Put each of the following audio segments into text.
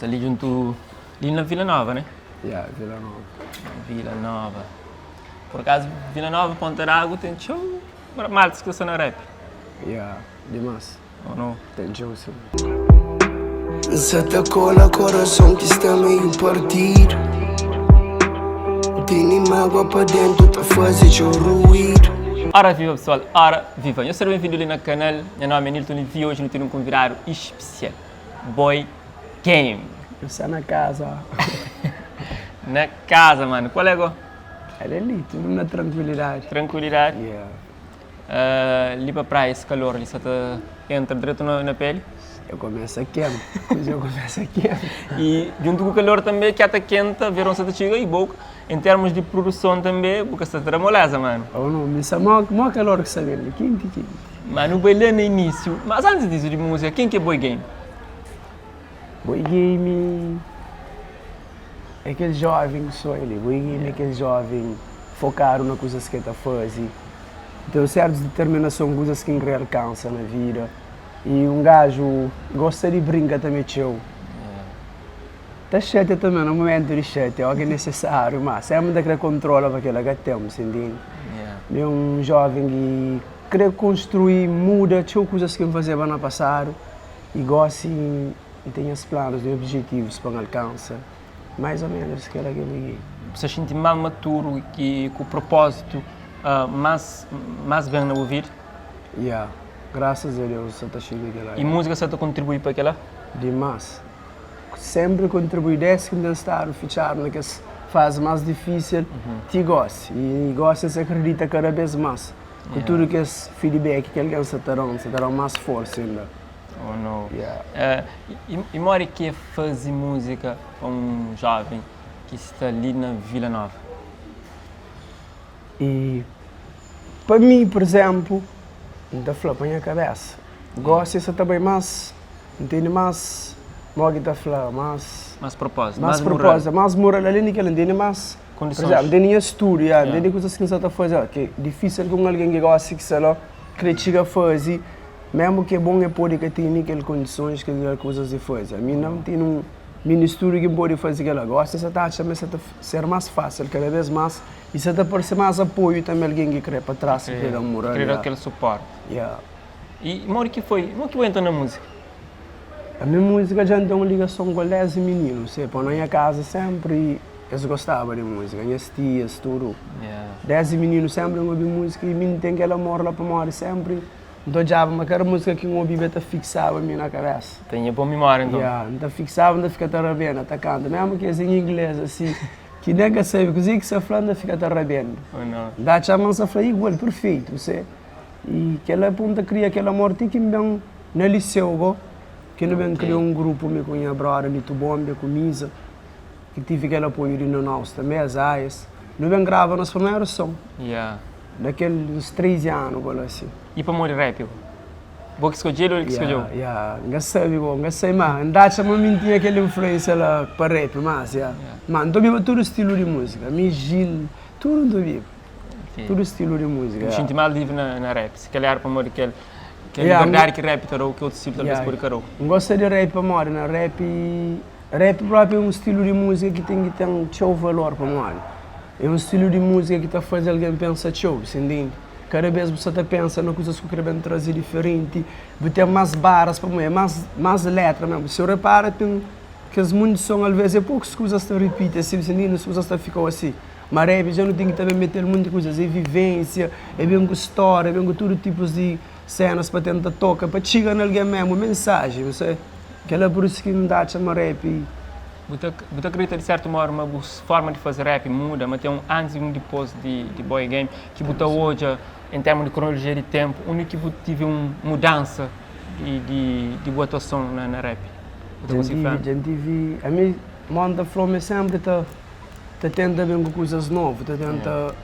Sta li djuntu, li na Vila Nova, né? Ya, Vila Nova. Vila Nova. Por acaso, Vila Nova, Ponta d'Água ten txeu maltas ki sta na rap. Ya, dimas. Ou não? Ten txeu sim. N sa ta kola korason ki sta meiu partidu N tene mágua pa déntu ta faze txeu ruídu. Ora viva pessoal, ora viva! Nhos ser ben-vindu li na kanal, nha nomi é Nilton Levy, oji nu ten un konvidadu ispesial, Boy Game! Nu sta na kaza. Na kaza mano, kual é go? El é li, tudu na trankuilidadi. Trankuilidadi? Yeah. Li pa praia es kalor li sa ta entra dretu na peli? Dja kumesa kenta, dja kumesa kenta. I djuntu ku kalor tanbe ki ata kenta, veron sa ta txiga i bo en termus di produson tanbe bu ka sta ta da moleza manu. Oh no, mi sa mo mo kalor ki sta ben li, kenti kenti. Ma nu bai la na inisiu, mas antis disu di musika, ken ki é Boy Game? Boy Game é kel joven ki soi li, Boy Game é kel joven fokadu na kuzas ki el ta fazi. Ten sertus diterminason, kuzas ki N kre alkansa na vida. I un gaju gosta di brinka tanbe txeu. Ta xatia tanbe na mumentu di xatia, óki é nesesáriu, má sénpri N ta kre kontrola pa kila ka ten, bu sta intende? Mi é un jóven ki kre konstrui, muda txeu kuzas ki N fazeba na pasadu i gósi N ten nhas planus, nha obijetivus pa N alkansa. Mais ou menos kela ki mi. Bu sta xinti más maturu i ku propózitu más más ben na bu vida? Ya, grasas a Deus sa ta xinti kela. I múzika sa ta kontribui pa kela? Dimás. Sénpri kontribui désdi ki N ten stadu fitxadu na kes fazi más difísil ti gósi. I gósi N sa kridita kada bês más ku tudu kes feedback ki algen sa ta da-m, sa ta da-m más forsa inda. Oh no. Yeah. Uh, e, e modi ki é faze múzika pa un jovem ki sta li na Vila Nova? E pa mi, por exemplo, N ta fla pa nha kabesa, gosi sa ta bai más, N tene más, modi ki ta fla, más. Más propósito, más propósito, más moral, alén di kel-la N tene más. Kondisons. Por exemplo, N tene nha studu, yeah, N Yeah. tene kuzas ki N sa ta faze, ki é difísil ki un algen ki gosi ki sta la kre txiga faze. Mesmu ki é bon e pode ka tene kel kondisons, kel kuzas di faze. Ami na N tene un mini studu ki N pode faze kel-la. Gosi N sa ta atxa ma sa ta ser más fásil kada bes más i sa ta parse más apoiu tanbe algen ki kre pa tras, ki kre da un mural. Ki kre da kel suporti. Ya. I modi ki foi, modi ki bu entra na múzika? Ami múzika dja N ten un ligason ku el desdi mininu. Se pa na nha kaza sénpri es gostaba di múzika, nhas tias tudu. Desdi mininu sénpri N obi múzika i mi N ten kel amor la pamodi sénpri N ta odjaba ma kada múzika ki N obiba ta fiksaba mi na kabésa. Tinha bon mimória nton? Ya, N ta fiksaba, N ta fika ta rabenda, ta kanta, mésmu ki es en inglês asi, ki nen ka sabe kuzê ki sta fla, N ta fika ta rabenda. N ta atxa ma N sta fla igual, perfeitu, se. I kel-la pô-m ta kria kel amor ti ki N ben na liseu gó, ki nu ben kria un grupu mi ku nha bróda Lito Bombe ku Miza, ki tive kel apoiu di Nonaus tanbê, Azaias. Nu ben grava nos primeru son. Na kel uns 13 anu pa la si. I pamodi rap go? Bo ki skodjel o el ki skodjeu? Ya, ya, N ka sabe go, N ka sai ma N ta atxa ma mi N tinha kel influensia la pa rap mas, ya. Ma N ta obiba tudu stilu di múzika, mi Gil, tudu N ta obiba, tudu stilu di múzika, ya. Bu xinti más livri na rap, si kalhar pamodi kel kel liberdadi ki rap ta da-u ki otu stilu talvês pode ka da-u. N gosta di rap pamodi na rap, rap propi é un stilu di múzika ki ten ki ten txeu valor pamodi É un stilu di múzika ki ta faze algen pensa txeu, bu sta intende? Kada bês bu sta ta pensa na kuzas ki bu krê ben traze diferenti, bu ten más baras pa é más más létra mésmu. Si bu repara ten kes monti son alvês é pokus kuzas ta ripiti asi, bu sta intende? Kuzas ta fika-u asi. Ma rap dja nu ten ki ta ben mete-l monti kuzas, é vivénsia, é ben ku stória, é ben ku tudu tipus di sénas pa tenta toka, pa txiga na algen mésmu, mensajen, bu sabe? Kel-la pur isu ki N ta atxa ma rap. Bu ta bu ta kridita di sertu modu ma bu forma di faze rap muda, ma ten un antis i un dipôs di di Boy Game ki bu ta odja en termu di kronolojia di tenpu, undi ki bu tive un mudansa di di di bu atuason na na rap? Bu ta konsigi fla? Dja N tive, ami mo N ta fla-u mi senpri ta ta tenta ben ku kuzas novu, ta tenta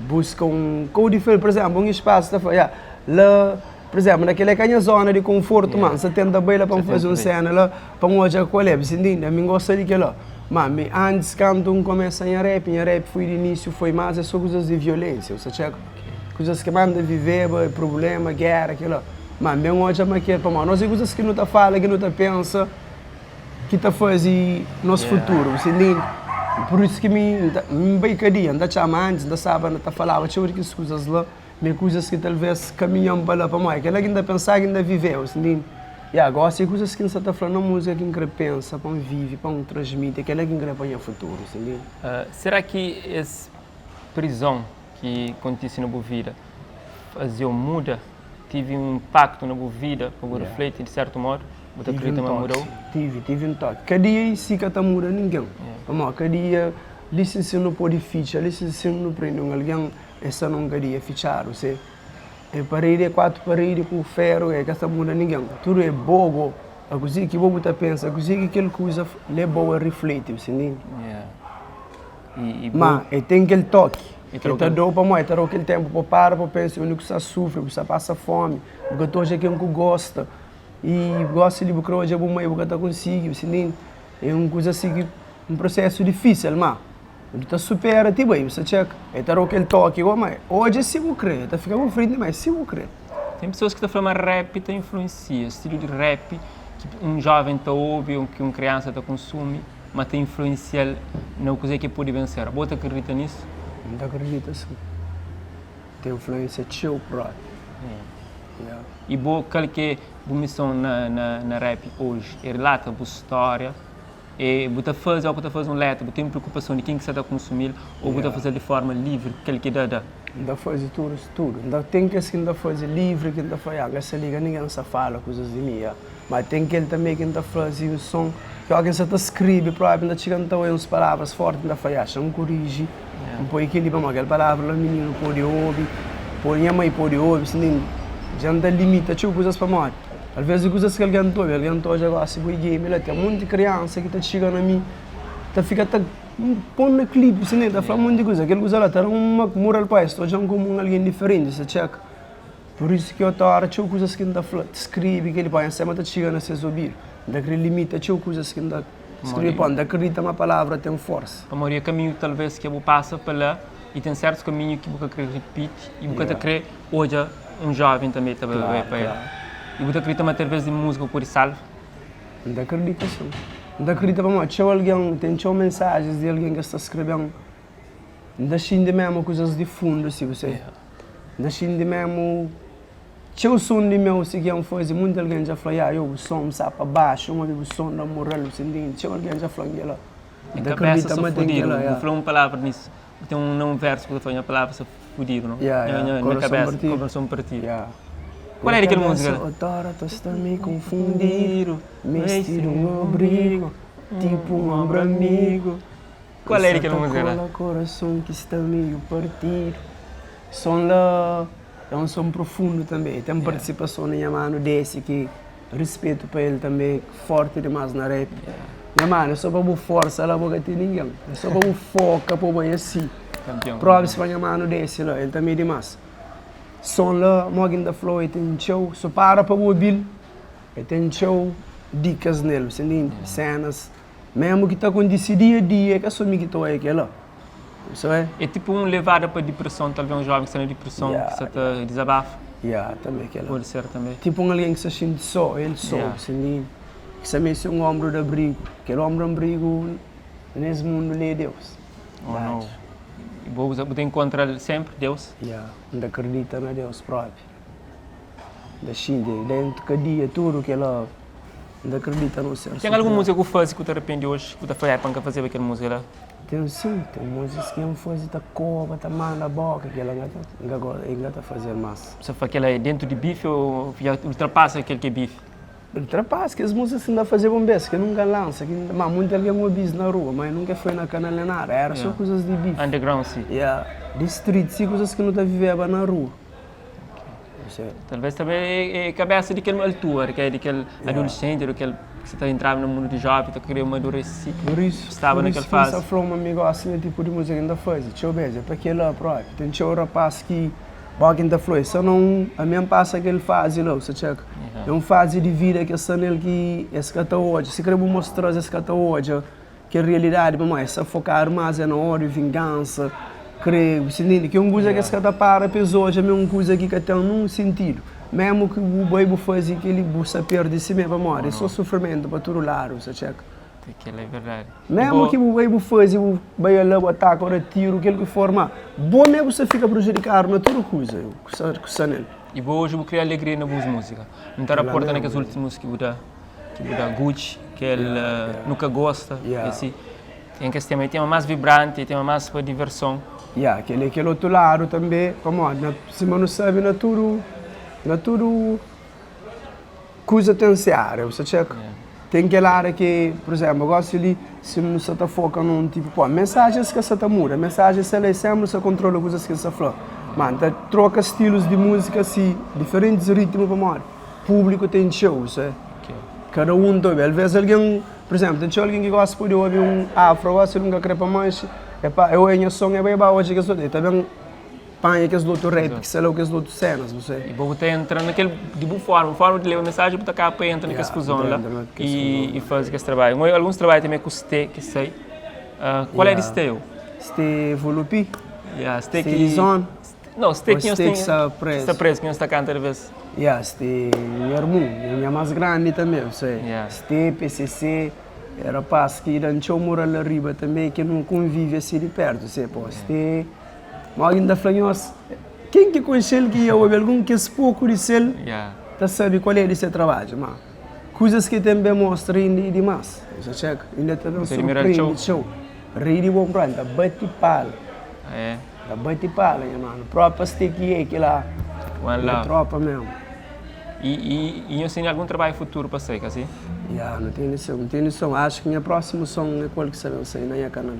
buska un kou diferenti, pur izemplu un spasu ta fla ya la Pur izénplu, na kel-la é ka nha zóna di konfortu, má N sta tenta bai la pa N faze un séna la pa N odja kual é. Bu sta intende? Ami N gosta di kel-la. Má mi, antis kantu N kumesa nha rap, nha rap foi di inísiu foi más é sô kuzas di violénsia, bu sta txeka? Kuzas ki manda viveba, prubléma, géra, kel-la. Má N ben odja ma kel, pamodi nos é kuzas ki nu ta fala, ki nu ta pensa. ki ta faze nos futuru, bu sta intende? Pur isu ki mi N bai kadia, N ta txama antis, N ta staba ta falaba txeu di kes kuzas la, ma é kuzas ki talvês kaminha-m pa la, pamodi kel-la ki N ta pensa ki N ta viveba, bu sta intende? Ya, gósi é kuzas ki N sta ta fla na múzika ki N krê pensa pa N vive, pa N transmiti, é kel-la ki N krê pa nha futuru, bu sta intende? Será ki es prizon ki kontise na bu vida faze-u muda? Tive un inpaktu na bu vida pa bu refleti di sertu modu? Bu ta kridita ma muda-u? Tive, tive un toki. Kadia i si ka ta muda ningen. Pamodi kadia li sin sin nu pode fitxa, li sin sin nu prende un algen e sta na un kadia fitxadu. Se e paredi e 4 paredi ku feru e ka sta muda ningen. Tudu e bo go. A kuze ki bo bu ta pensa, kuze ki kel kuza leba-u a rifleti, bu sta intende? Ma e ten kel toki, e ta da-u pamodi e ta da-u kel tenpu pa bu para pa bu pensa undi ku sta sufri, bu sta pasa fomi, bu ka ta odja ken ku gosta i gosi li bu kre odja bu mai bu ka ta konsigi, bu sta intende? É un kuza si ki un prosesu difisil ma bu ta supera ti bai, bu sta txeka. E ta da-u kel toki go ma odja si bu kre, e ta fika bu frenti ma é si bu kre. Ten pesoas ki ta fla ma rap ta influensia, stilu di rap ki un joven ta obi ô ki un kriansa ta konsumi. Ma ta influensia-l na kuzê ki el pode ben ser. Bo ta kridita nisu? N ta kridita sin. Ta influensia txeu propi. Yeah. I bo, kal ki é bu mison na, na, na rap oji? É rilata bu stória? É bu ta faze, ó ku ta faze un letra, bu ten preokupason di ken ki sa ta konsumi-l ô bu ta faze-l di forma livri, kel ki da, da? N ta faze tudu, tudu. N ta ten kes ki N ta faze livri, ki N ta fla, ya, N ka sta liga ningen sa fala kuzas di mi, ya. Ma ten kel tanbe ki N ta faze un son ki óki N sa ta skrebe própi N ta txiga N ta oia uns palavras fórti N ta fla, ya, xa N koriji, N poi kel-li pamodi kel palavra la mininu pode obi, pode nha mai pode obi, si ntende? Dja N ta limita txeu kuzas pamodi alvês di kuzas ki algen ta obi, algen ta odja gósi bo game la ten monti kriansa ki ta txiga na mi ta fika ta pô-m na klipi, si ntende? Ta fla monti kuza, kel kuza la ta da-m un mural pa es, ta odja-m komu un algen diferenti, sa txeka. Pur isu ki otu óra txeu kuzas ki N ta fla, skrebe kel-li pa N sema ta txiga na ses obidu. N ta krê limita txeu kuzas ki N ta skrebe pa N ta kridita ma palavra ten forsa. Pamodi é kaminhu talvês ki bu pasa pa la i ten sértus kaminhu ki bu ka krê ripiti i bu ka ta krê odja un jóven tanbê ta bai pa el. I bu ta kridita ma talvês di múzika bu pode salva? N ta kridita sin. N ta kridita pamodi txeu algen, ten txeu mensajis di algen ki es ta skrebe-m. N ta xinti memu kuzas di fundu si bu sai. N ta xinti memu txeu son di meu si ki N faze munti algen dja fla ya yo bu son sta pa baxu N obi bu son da mural bu sinti txeu algen dja fla-m kel-la. N ta kridita ma ten kel-la ya. Bu fla un palavra nisu bu ten un na un versu ki bu ta fla nha palavra sta fudidu no nha kabesa korason partidu. Kual é di kel múzika la? Otora ta sta mi konfundidu mestidu un abrigu tipu un ombru amigu. Qual é kel música lá? Coração que está meio partido. Som lá é um som profundo também. Tem participação de nha mano desse que respeito para ele também, forte demais na rap. Nha mano, é só para bu força lá, bo ka tem ninguém. É só para bu foca, para bu assim. Campeão. Props para nha mano desse lá, ele também é demais. Som lá, mo que ainda flow, ele tem txeu. Só para para bu ouvir, ele tem txeu dicas nele, você entende? Cenas. Mesmu ki ta kontise dia a dia, é ka sô mi ki ta oia kel-la. Isso é. É tipu un levada pa dipreson, talvês un jóven ki sta na dipreson, ki sta ta dizabafa. Ya, tanbê kel-la. Pode ser tanbê. Tipu un algen ki sta xinti sô, el sô, xinti ki sta meste un onbru di abrigu. Kel onbru di abrigu nes mundu li é Deus. Oh no. Bu ta inkontra-l sénpri, Deus? Ya, N ta kridita na Deus própi. N ta xinti déntu kadia tudu kel-la. N ta kridita na un ser Ten algun múzika ku faze ku ta arrependi oji, ku ta fla, pa N ka fazeba kel múzika la? Ten sin, ten múzikas ki N faze ta koba, ta manda boka, kel-la N ka ta, N ka gosta, N ka ta faze-l más. Sa fla kel-la é dentu di bife ô dja ultrapasa kel ki é bife? Ultrapasa, kes múzikas ki N ta fazeba un bês, ki N nunka lansa, ki ma munti algen obi-s na rua, ma nunka foi na kanal nen nada, éra sô kuzas di bife. Underground si. Ya, di street si, kuzas ki nu ta viveba na rua. Talvez tanbe é kabesa di kel altura, ki é di kel adolescenti, di kel ki sa ta entraba na mundu di joven, ta kre amaduresi, Pur isu, staba pur na kel isu ki N fazi. sta fla ma mi gosta nha tipu di múzika ki N ta faze txeu bês é pa kel-la própi. Ten txeu rapaz ki bo ki N ta fla é sa non ami N pasa kel fazi la, bu sta txeka? É un fazi di vida ki es sta nel ki es ka ta odja, si kre bu mostra-s es ka ta odja Kel realidadi pamodi es sta fokadu más é na ódiu, vingansa, kre, bu sta intende? Ki é un kuza ki es ka ta para pa es odja ma é un kuza ki ka ten nun sentidu. Mésmu ki bu bai bu faze kel-li, bu sta perde simé pamodi é sô sufrimentu pa tudu ladu, bu sta txeka. Kel-la é verdadi. Mésmu ki bu bai bu faze, bu bai ala bu ataka ô da tiru, kel ki for, má bo mê bu sta fika prejudikadu na tudu kuza ku sta nel. I bo oji bu kria alegria na bus múzika. N ta raporta na kes últimus ki bu da, ki bu da Gucci, kel Nu Ka Gosta, esi. Ten kes tema, é tema más vibranti, é tema más pa diverson. Ya, kel é kel otu ladu tanbê, pamodi na, sima nu sabe na tudu, na tudu kuza ten se área, bu sta txeka? Ten kel área ki, pur izénplu, gósi li, si nu sta ta foka na un tipu, pô, mensajens ka sta ta muda, mensajen sta la i sénpri nu sta kontrola kuzas ki N sta fla. Má N ta troka stilus di múzika si, diferentis ritmu pamodi públiku ten txeu, bu sabe? Kada un ta obi, alvês algen. Pur izénplu, ten txeu algen ki gosta pode obi un afro, gósi el nunka krê pa manxe, e pa e oia nha son, e bai ba odja kes otu, e ta ben panha kes otu rap ki sta la ô kes otu sénas, bu sabe. I bo bu ta entra na kel, di bu forma, bu forma di leba mensajen, bu ta kaba pa entra na kes fuzon la i faze kes trabadju. N oia alguns trabadju tanbe ku Ste ki sai. Kual é di Ste yo? Ste Volupi? Ya, Ste ki. Ste di zona? Não, Ste ki nhos ten. Sta prezu. Sta prezu, ki nhos ta kanta de vez. Ya, Ste nha irmon, é nha más grandi tanbe, bu sabe. Ya. Ste, PCC, é rapaz ki da-m txeu moral la riba tanbe, ki nu konvive asi di pertu, se pô. Ste, ma algen ta fla nhos, ken ki konxe-l ki ya obi algun kes poku di sel, Ya. ta sabe kual é di se trabadju. Ma kuzas ki ten ben mostra inda é dimás, bu sa txeka, inda ta ben Bu ta admira-l surprende txeu. txeu. Rei di bon planta, bati pala. É. Ta bati pala nha mano. Tropa ste ki é kila. One love. Tropa mesmo. E, e, e nhos tene algum trabalho futuro pa sai, ka si? Ya, nu tene som, nu tene som. Acho ki nha próximo som é kual ki sa ben sai na nha kanal.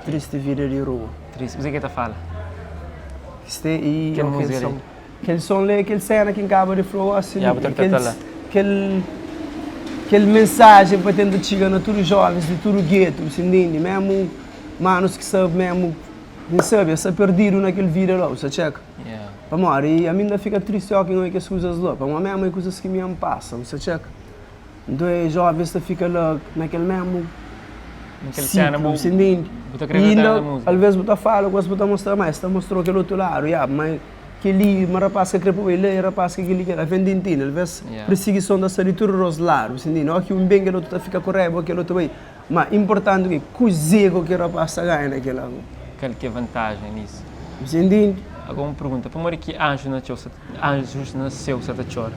Triste vida di rua. Triste. Kuzê ki el ta fala? Ste e Kel kel música som. li. Kel son li é kel sena ki N kaba di fla gosi Ya, li. bu ta Kel, ta la. kel, kel mensajen pa tenta txiga na tudu jovens di tudu getu, bu sa intende? Memu manus ki sta memu N sabe, es sta perdidu na kel vida la, bu sta txeka? Pamodi ami N ta fika tristi óki N obi kes kuzas la, pamodi memu é kuzas ki mi N pasa, bu sta txeka? Nton e jovens ta fika la na kel memu siklu, bu sta intende? I inda alvês bu ta fala ku es, bu ta mostra, ma es ta mostrau kel otu ladu, ya, ma kel-li, ma rapaz ka kre pa bai la, e rapaz ka kel-li, kel-la, alvês N ta intende, alvês pirsigison ta sta di tudu dos ladu, bu sta intende? Óki un ben kel otu ta fika ku raiba, óki kel otu bai. Ma inportanti ki kuzê ku ki rapaz ta ganha na kel agu. Kal ki é vantajen nisu? Você intende? Agora un pergunta, pamodi ki anjus na txeu sa anjus na séu sa ta txora?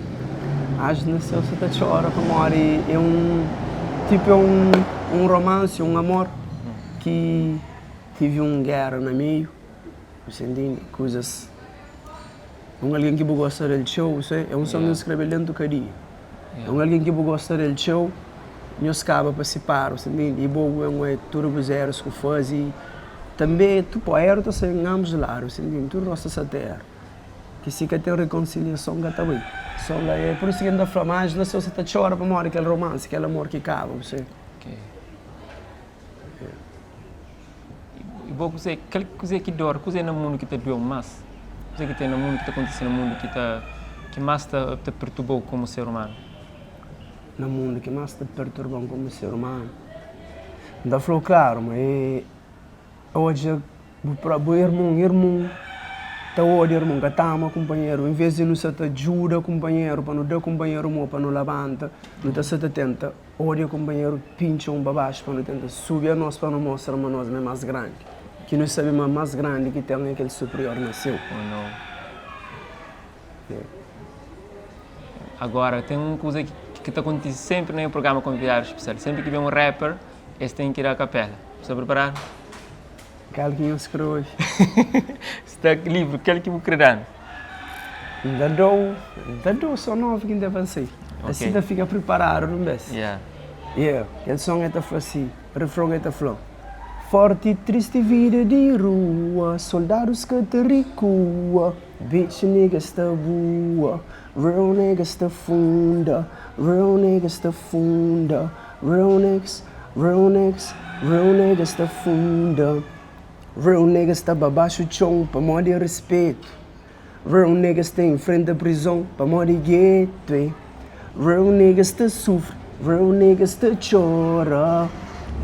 Anjus na séu sa ta txora pamodi é un tipu é un un romansi, un amor ki tive un géra na meiu, você intende? Kuzas Un algen ki bu gosta del txeu, bu é un son ki N skrebe-l déntu kadia. É un algen ki bu gosta del txeu, nhos kaba pa sipara, bu sta ntende? I bo bu ben oja tudu bus erus ku faze. Tanbe, tu pô, eru ta sai na anbus ladu, bu sta ntende? Tudu nos ta sa ta era. Ki si ka ten rikonsiliason ka ta bai. So la é pur isu ki N ta fla ma anjus na séu sa ta txora pamodi kel romansi, kel amor ki kaba, bu sabe? I bo kuzê, kal kuzê ki dor, kuzê na mundu ki ta dueu más? Kuzê ki ten na mundu, ki ta kontise na mundu ki ta ki más ta ta perturba-u komu ser umanu? Na mundu ki más ta perturba-m komu ser umanu, N ta fla-u klaru ma é odja bu própi bu irmon, irmon ta odia irmon, ka ta ama kunpanheru, envês di nu sta ta djuda kunpanheru pa nu da kunpanheru mô pa nu labanta, nu ta sta ta tenta Odia kunpanheru pintxa un pa baxu pa nu tenta subi anos pa nu mostra ma nos ma é más grandi ki nu sabe ma más grandi ki ten é kel superior na séu. Oh no. Agora ten un kuza ki ta kontise senpri na nha programa Konvidadu Spesial, senpri ki ben un rapper es ten ki da kapela. Bu sta preparadu? Kal ki nhos kre obi? Sta livri, kel ki bu kre da-nu. N ta da-u, N ta da-u son novu ki N ta faze. Asi ta fika priparadu di un bes. Yeah, kel son el ta fla si, refron el ta fla, Forti tristi vida di rua, soldadus ka ta rikua, bitch niggas ta bua, real niggas ta funda, real niggas ta funda. Real niggas, real niggas, real niggas ta funda Real niggas ta ba baxu txon pamodi respetu Real niggas ta enfrenta prizon pamodi getu eh Real niggas ta sufri, real niggas ta txora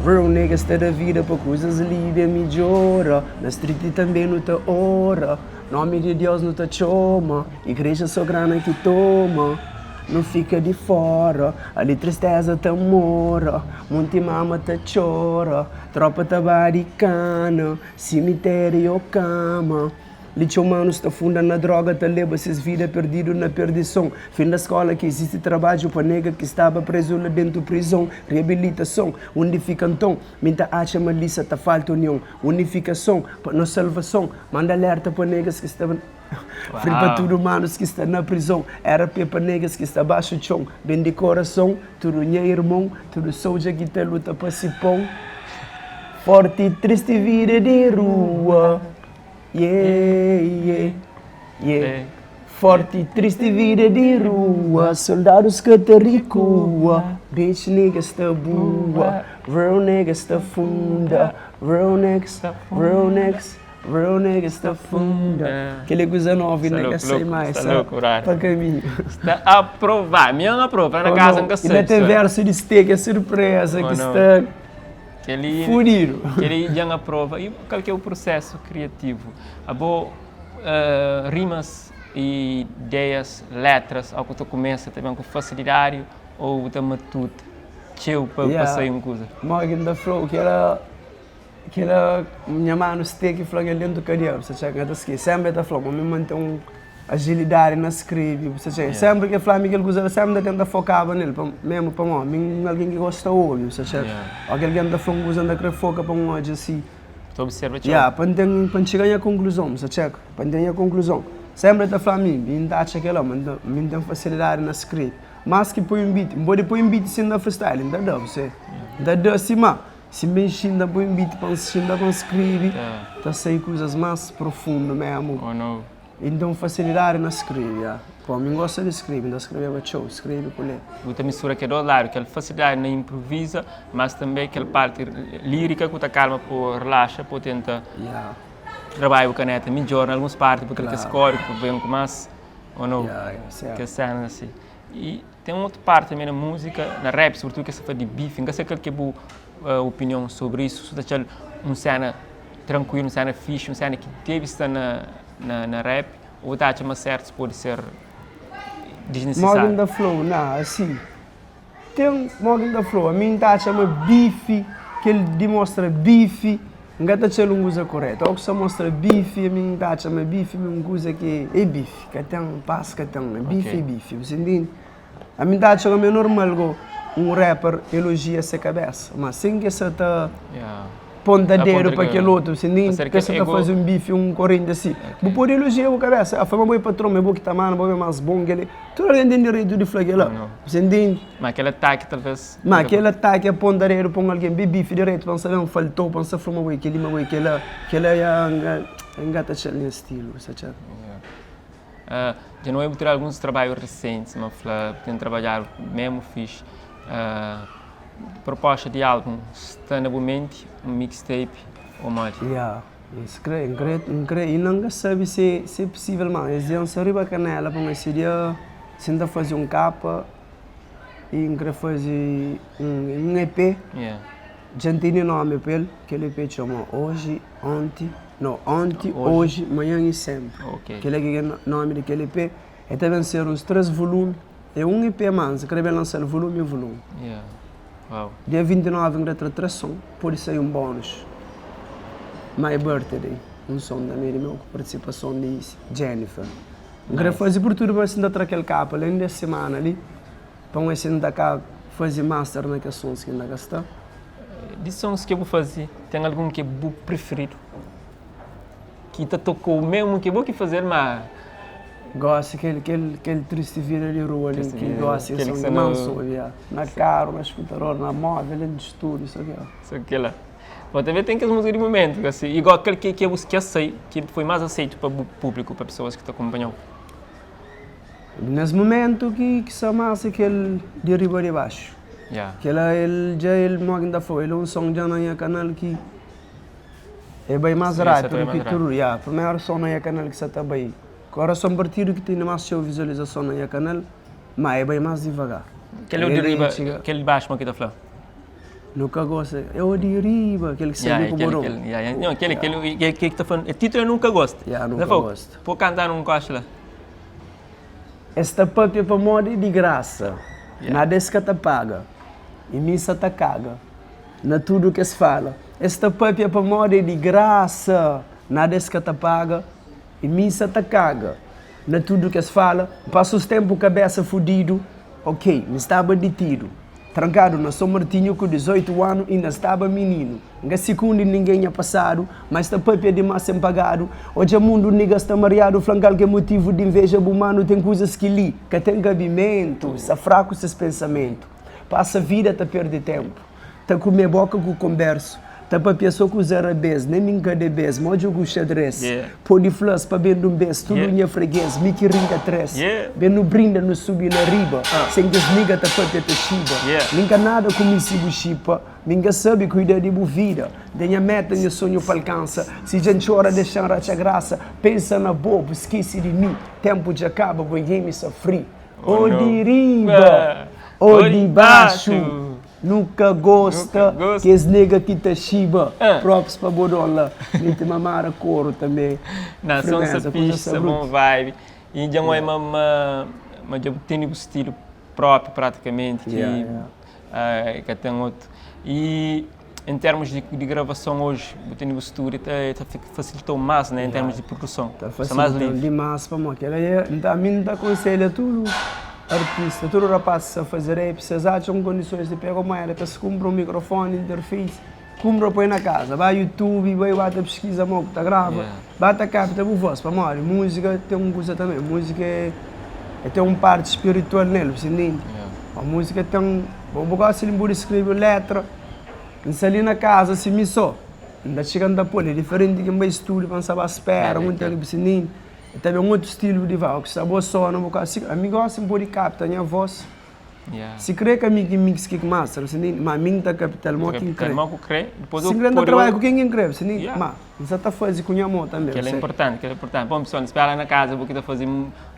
Real niggas ta da vida pa kuzas li ben midjora Na street tanbe nu ta ora, nomi di Deus nu ta txoma Igreja so grana ki toma. Nu fika di fora Ali tristeza ta mora Munti mama ta txora Tropa ta ba di kana Simitério kama Li txeu manus ta funda na droga Ta leba ses vida perdidu na perdison Fin da skola ki izisti trabadju pa nega Ki staba prezu la dentu prizon Reabilitason, undi fika nton? Mi N ta atxa ma li sa ta falta union Unifikason, pa nos salvason Manda alerta pa negas ki sta Free pa tudu manus ki sta na prizon RP pa negas ki sta baxu txon Ben di korason, tudu nha irmon Tudu soudja ki ta luta pa si pon Forti tristi vida di rua Yeah, yeah, yeah Forti tristi vida di rua Soldadus ka ta rikua Bitch niggas ta bua Real niggas ta funda Real niggas, real niggas Real niggas ta funda Kel é kuza novu inda ka sai mais Sta louco, brother. Pa kaminhu Sta aprovado Mi N aprova, na casa N ka sabe Inda ten versu di Stê ki é surpresa ki sta fudidu. Kel-li dja N aprova. I kal ki é bu prusésu kriativu? Abo rimas i ideias, létras, óki bu ta kumesa ta ben ku fasilidadi ô bu ta matuta txeu pa sai un kuza? Modi ki N ta fla-u, kel-la, kel-la nha manu Stê ki fla-m el déntu kadia, bu sta txeka, N ka ta skese. Sénpri el ta fla-m ma mi mante un Ajilidadi na skrebe, bu sta txeu. Sénpri ki el fla-mi kel kuza la, sénpri N ta tenta fokaba nel, pa mésmu pamodi mi é un algen ki gosta obi, bu sta txeu. Óki algen ta fla un kuza, N ta krê foka pa N odja si. Ta observa txeu. Ya, pa N ten, pa N txiga nha konkluzon, bu sta txeu, pa N ten nha konkluzon. Sénpri el ta fla mi, mi N ta atxa kel-la, ma mi N ten fasilidadi na skrebe. Más ki poi un beat, N pode poi un beat sin da freestyle, N ta da, bu sabe. N ta da sima, si N ben xinta poi un beat pa N xinta pa N skrebe, ta sai kuzas más profundu mésmu. N ten fasilidadi na skrebe, ya. Pô, mi N gosta di skrebe, N ta skrebeba txeu, skrebe ku lé. Bu ta mistura kel dos ladu, kel fasilidadi na inprovisa, mas tanbe kel parti lírika ku ta kalma pa relaxa, pa tenta trabadja bu kaneta midjor na alguns parti, pa kre kes kódigu pa ben ku mas, ô nau? Kes sénas asi. I ten otu parti tanbe na múzika, na rap sobritudu, ki es ta fla di bifi. N ka sai kal ki é bu opinion sobri isu, si bu ta atxa-l un séna trankuilu, un séna fixi, un séna ki debe sta na na na rap ô bu ta atxa ma sertus pode ser Modi N disnisisáriu? ta fla-u? Na, asi, ten, modi N ta fla-u, ami N ta atxa ma bifi, kel di mostra bifi, N ka ta atxa-l un kuza koretu. Óki sa mostra bifi, ami N ta atxa ma bifi é un kuza ki é bifi, ka ten pas, ka ten, bifi é bifi, bu sa intende? Ami N ta atxa ma é normal go un rapper elojia se kabesa, ma sen ki sa ta ponta dedu pa kel otu, sen nin ki sa ta faze un bifi, un korenti asi. Bu pode elojia bu kabesa, ah fla ma bo é patron, ma é bo ki ta manda, bo é mas bon kel-li. Tudu algen ten direitu di fla kel-la, bu sa intende? Ma kel ataki talvês. Ma kel ataki a ponta dedu pa un algen, bi bifi direitu pa N sabe, N faltou pa N sa fla ma bo é kel-li, ma bo é kel-la, kel-la ya N ka ta atxa-l nha stilu, bu sa atxa? Dja nu obi tra alguns trabadju risenti, sima fla, ten trabadjadu memu fixi. Proposta di album sta na bu menti, un mixtape ô modi? Ya, N kre, N kre, N kre, inda N ka sabe si si é pusível ma es dia N sta riba kanela pa N seria si N ta faze un kapa i N kre faze un EP. Dja N tene nomi pa el, kel EP txoma Oji, Onti, no, Onti, Oji, Manhan i Senpri. Kel-la ki é nomi di kel EP. El ta ben ser uns 3 volumi. É un EP mas N krê ben lansa-l volumi a volumi. Dia 29 N krê tra 3 son, pode sai un bónus. My Birthday, un son tanbê di meu ku partisipason di Jennifer. N krê faze por tudu pa si N ta tra kel kapa la inda es simana li. Pa un ese N ta ka faze master na kes sons ki N ta ka sta. Di sons ki bu faze, ten algun ki é bu prifiridu? Ki ta toka-u mésmu ki é bo ki faze-l, má. Gosi kel kel kel tristi vida di rua li ki gosi é son ki más N obi, ya. Na karu, na skutador, na móvel, dentu di stúdiu, so kel-la. So kel-la. Bom, tanbê ten kes múzika di momentu, asi, igual kel ki ki ki asei, ki foi más aseitu pa bu públiku, pa pesoas ki ta kunpanha-u. Nes mumentu ki ki sa masa kel di riba di baxu. Yeah. Kela el dja el mo ki N ta fla-u el é un son dja na nha kanal ki e bai mas rápidu ki tudu. Yeah, primeru son na nha kanal ki sa ta bai Korason Partidu ki tene mas txeu vizualizason na nha kanal, ma e bai mas divagar. Kel é o di riba, kel di baxu mo ki ta fla? Nu ka gosta, é o di riba, kel ki sta li ku bodon. Kel, kel, kel ki ta fla, titulu é Nunka Gosta. Yeah, Nunka Gosta. Pô kanta nu un koxa la. Es ta papia pamodi é di grasa, nada es ka ta paga I mi sa ta kaga na tudu kes fala. Es ta papia pamodi é di grasa, nada es ka ta paga I mi sa ta kaga na tudu kes fala. N pasa uns ténpu kabésa fudidu, ok, mi staba ditidu Trankadu na Son Martinhu ku 18 anu inda staba mininu N ka sikundi ningen nha pasadu, ma es ta papia dimás sen pagadu Odja mundu nigga sta mariadu, fla-m kal k'é motivu di inveja bu manu Ten kuzas ki li ka ten kabimentu, sta fraku ses pensamentu Pasa vida ta perde ténpu, ta kume boka ku konbersu Ta papia so ku zarabes, nen mi N ka debe-s Ma odja ku xadres, pode fla-s pa ben dun bes Tudu nha freges, mi ki rinka tres Ben nu brinda, nu subi la riba Sen kes nigga ta papia ta xiba Mi N ka nada ku mi si bu xipa Mi N ka sabe kuida di bu vida N ten nha meta, nha sonhu pa alkansa Si dja N txora, dexa-m ratxa grasa Pensa na bo, bu skese di mi Ténpu dja kaba, boy game sa free Ô di riba, ô di baxu Nu ka gosta kes nega ki ta xiba Props pa bo don la Mi ti mamara koru tambe Na son sa fixe, sa bon vibe E dja N oi ma ma dja bu tene bu stilu propi pratikamenti ki ka ten otu E en termus di gravason oji bu tene bu stúdiu ta fasilitau mas ne en termus di produson Ta fasilitau dimas pamodi kel la mi N ta akonselha tudu artista tudu rapaz ki sta faze rap si es atxa un kondisons di pega un moeda pa es kunpra un mikrofoni interface kunpra poi na kaza ba youtube bai ba ta piskiza mo ku ta grava ba ta kapta bu voz pamodi musika ten un kuza tanbe musika é ten un parti spiritual nel bu sta intende musika ten bo gosta di bu pode skrebe un letra N sta li na kaza si mi so, N ta txiga N ta pô-l. É diferenti ki N bai stúdiu pa N sta ba spera un ténpu si nin E ta ben otu stilu di vá, o ki sta bo so na bu kaza. Si ami gosi N pode kapta nha vós, si krê ka mi ki mix ki master, si nin, ma mi N ta kapta-l mo ki N krê. Si N krê N ta trabadja ku ken ki N krê, si nin, ma N sa ta faze ku nha mô tanbe. Kel-la é inportanti, kel-la é inportanti. Bom pessoal, N spera na kaza bu ki ta faze,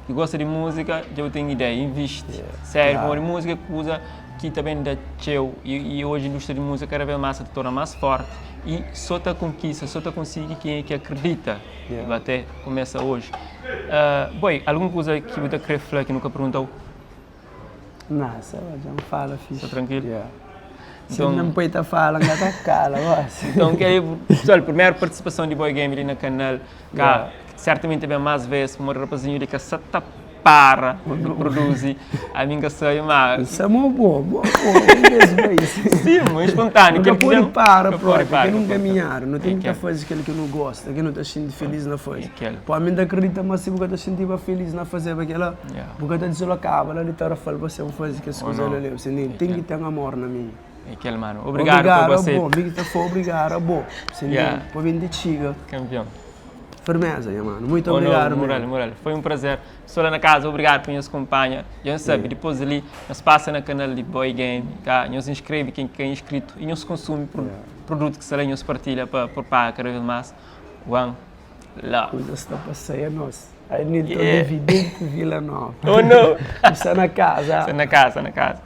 ki gosta di múzika, dja bu ten ideia, invisti. Sériu, pamodi múzika é kuza ki ta ben da txeu i oji indústria di múzika kada vez más sa ta torna más fórti i sô ta konkista, sô ta konsigi kenha ki akredita i até kumesa oji. Boi, algun kuza ki bu ta krê fla ki nu ka pergunta-u? Nah, sa ba dja N fala fixi. Sta trankilu? Yeah. Si N poi ta fala, N ka ta kala gosi. Nton, kel-li, pessoal, primeru partisipason di Boy Game li na kanal, ka sertamenti ben más vez, pamodi rapazinhu li ka sa ta para di produzi, ami N ka sabe ma. Sa mo bo, bo, bo, un bes bai. Sim, mo espontâneo. Nu ka pode para propi, ke nu nkaminhadu, nu ten ki ta faze kel ki nu gosta, ki nu ta xinti feliz na faze. Po ami N ta akredita ma si bu ka ta xintiba feliz na fazeba kela, bu ka ta dislokaba la di Tarrafal pa sen faze kes kuza la li. Bu ntende? Ten ki ten amor na meiu. É kel mano. Obrigado pa bu aceita. Obrigado abo, mi ki ta fla obrigado abo. Bu ntende? Pa ben ti txiga. Kampion. Firmeza nha mano. Muito obrigado mesmo. Moral, moral. Foi um prazer. Pessoal lá na casa, obrigado por nhos acompanha. Já não sabe, depois ali, nós passa na canal de Boy Game, tá? Nhos inscreve quem que é inscrito e nhos consome pro, produto que está lá, nhos partilha para propagar cada vez mais. One love. Coisa está para sair a nós. Aí Nilton yeah. Evidente Vila Nova. Oh não. Está na casa. Está na casa, na casa.